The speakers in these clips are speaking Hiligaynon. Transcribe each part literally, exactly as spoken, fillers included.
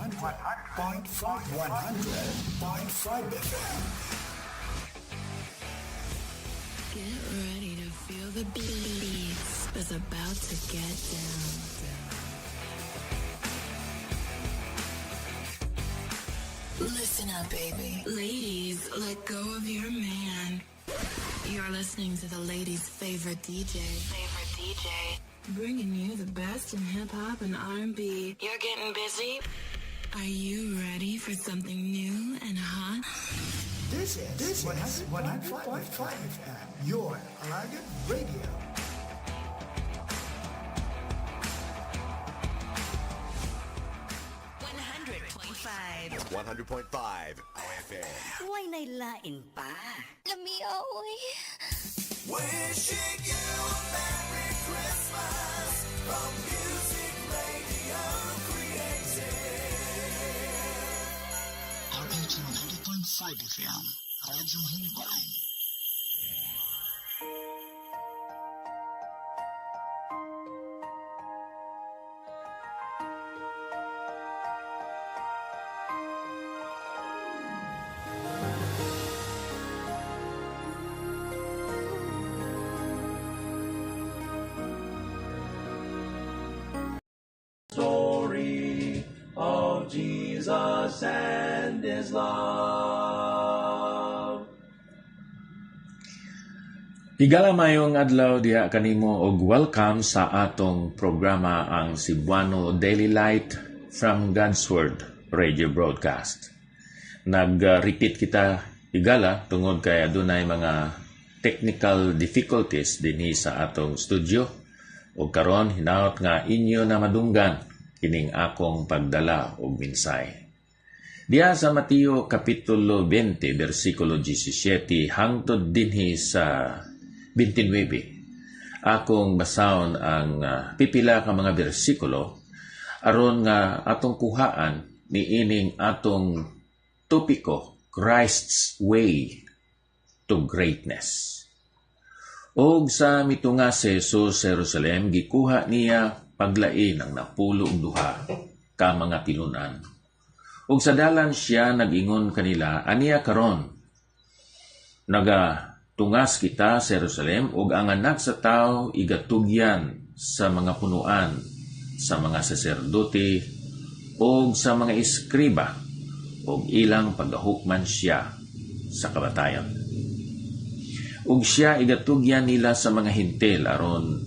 One hundred point five, one hundred point five F M. Get ready to feel the beats. It's about to get down. Listen up, baby. Ladies, let go of your man. You're listening to the ladies' favorite D J. Favorite D J. Bringing you the best in hip hop and R and B. You're getting busy? Are you ready for something new and hot? This is, this is one hundred point five F M, your Alagan Radio. One hundred point five. One hundred point five F M. Way nay lain pa. Lamia, oy. Wishing you a Merry Christmas from Music Radio Creative. R H one hundred point five F M, Radyo Himbay. Story of Jesus and his love. Higala, mayong adlaw diha kanimo, ug welcome sa atong programa, ang Cebuano Daily Light from God's Word Radio Broadcast. Nag-repeat kita higala tungod kay adunay mga technical difficulties dinhi sa atong studio, ug karon hinaot nga inyo na madunggan kining akong pagdala og mensahe. Diha sa Mateo Kapitulo twenty, bersikulo disisiete hangtod dinhi sa twenty-nine, akong basahon ang, ah, pipila ka mga bersikulo aron nga atong kuhaan niining atong topiko, Christ's Way to Greatness. Ug sa mitungas si Jesus sa Jerusalem, gikuha niya paglain ang napulo ug duha ka mga tinun-an. Ug sa dalan sia nag-ingon kanila, "Ania karon, nagatungas kita sa Jerusalem, ug ang Anak sa Tawo igatugyan sa mga punoan, sa mga saserdote, ug sa mga eskriba, ug ilang pagahukman sia sa kamatayon. Ug sia igatugyan nila sa mga Gentil aron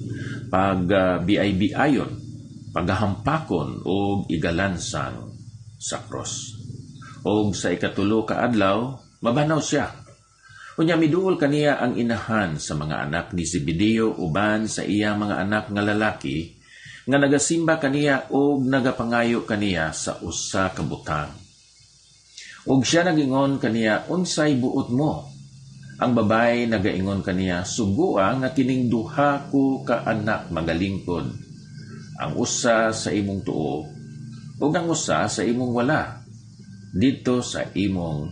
pagbiay-biayon, pagahampakon, ug igalansang sa krus. Ug sa ikatulo ka adlaw, mabanaw sia." Unya miduol kaniya ang inahan sa mga anak ni Zebedeo uban sa iya mga anak nga lalaki, nga nagasimba kaniya ug nagapangayo kaniya sa usa ka butang. Ug sia nag-ingon kaniya, "Unsay buot mo?" Ang babayi nagaingon kaniya, "Sugoa nga kining duha ko ka anak magalingkod, ang usa sa imong tuo ug ang usa sa imong wala, didto sa imong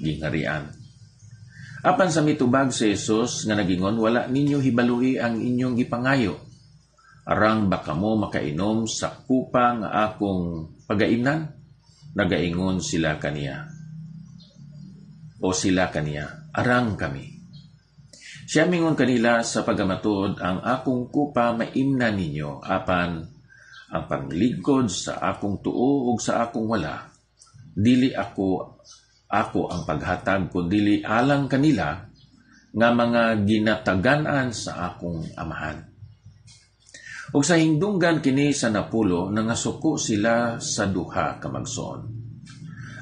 gingharian." Apan sa mitubag si Jesus nga nag-ingon, "Wala ninyo hibaloi ang inyong gipangayo. Arang ba kamo makainom sa kupa nga akong pagaimnan?" Nagaingon sila kaniya, o sila kaniya, "Arang kami." Siya mingon kanila, "Sa pagkamatuod, ang akong kupa maimnan ninyo, apan ang panglingkod sa akong tuo ug sa akong wala, dili ako, ako ang paghatag, kundili alang kanila nga mga ginatagan-an sa akong Amahan." Ug sa hingdunggan kini sa napulo, nangasuko sila sa duha ka magsuon.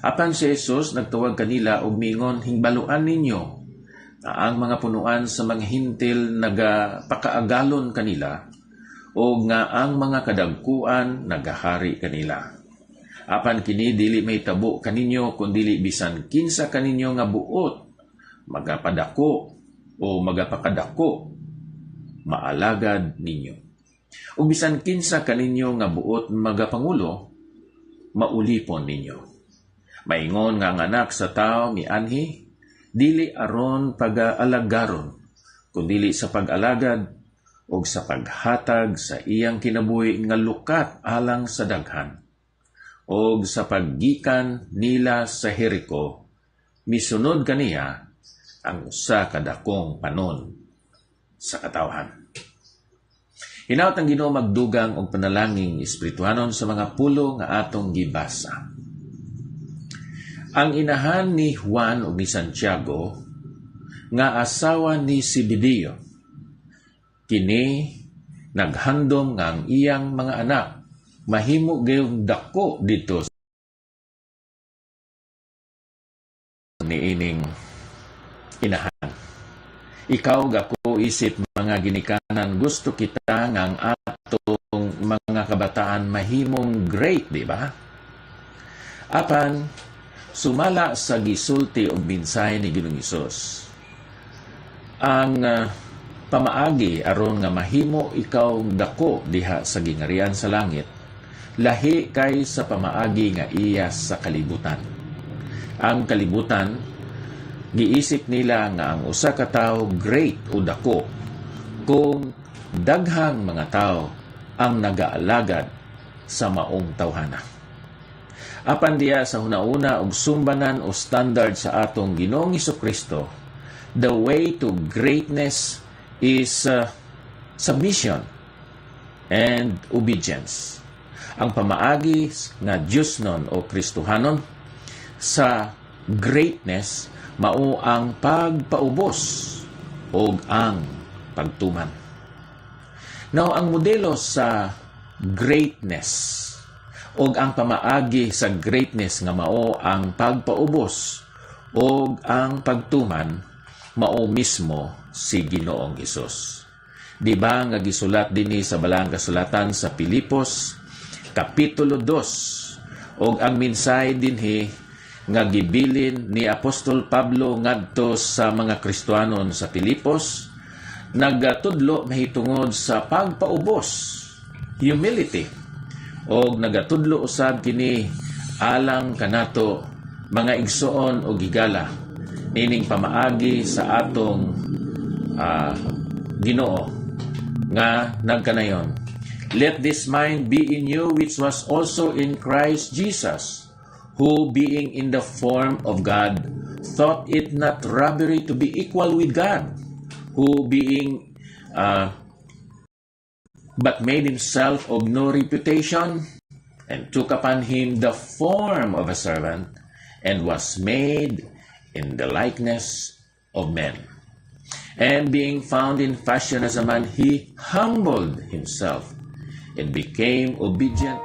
Apan si Jesus nagtawag kanila ug miingon, "Hingbaluan ninyo nga ang mga punoan sa mga Gentil nagapakaagalon kanila, ug nga ang mga kadagkuan nagahari kanila. Apan kini dili mahitabo kaninyo, kundili bisan kinsa kaninyo nga buot magapadako o magapakadako, maalagad ninyo. Ug bisan kinsa kaninyo nga buot magapangulo, maulipon ninyo. Maingon nga ang Anak sa Tawo mianhi, dili aron pagaalagaron, kundili sa pag-alagad ug sa paghatag sa iyang kinabuhi nga lukat alang sa daghan. Og sa paggikan nila sa Jerico, misunod kaniya ang usa ka dakong panon sa katawhan. Hinaut ang Ginoo magdugang og panalangin espirituhanon sa mga pulong nga atong gibasa. Ang inahan ni Juan ug ni Santiago, nga asawa ni Zebedeo, kini naghandom nga ang iyang mga anak mahimo gayong dako didto niining inahan. Ikaw ug ako, isip mga ginikanan, gusto kita nga ang atong mga kabataan mahimong great, di ba? Apan, sumala sa gisulti ug mensahe ni Ginoong Hesus, ang, ah, pamaagi aron nga mahimo ikaw dako diha sa gingharian sa langit, lahi kay sa pamaagi nga iya sa kalibutan. Ang kalibutan, giisip nila nga ang usa ka tawo great o dako kung daghang mga tawo ang nagaalagad sa maong tawhana. Apan diya sa hunahuna ug sumbanan o standard sa atong Ginoong Hesus-Kristo, the way to greatness is, uh, submission and obedience. Ang pamaagi nga Diosnon o Kristohanon sa greatness mao ang pagpaubos ug ang pagtuman. Now, ang modelo sa greatness ug ang pamaagi sa greatness nga mao ang pagpaubos ug ang pagtuman mao mismo si Ginoong Hesus. Di ba nga gisulat dinhi sa Balaang Kasulatan sa Filipos, Kapitulo dos, ug ang mensahe dinhi nga gibilin ni Apostol Pablo ngadto sa mga Kristiyanon sa Filipos, nagatudlo mahitungod sa pagpaubos, humility, ug nagatudlo usab kini alang kanato, mga igsuon ug higala, nining pamaagi sa atong, ah, Ginoo nga nagkanayon, "Let this mind be in you which was also in Christ Jesus, who being in the form of God, thought it not robbery to be equal with God, who being, uh, but made himself of no reputation, and took upon him the form of a servant, and was made in the likeness of men. And being found in fashion as a man, he humbled himself and became obedient."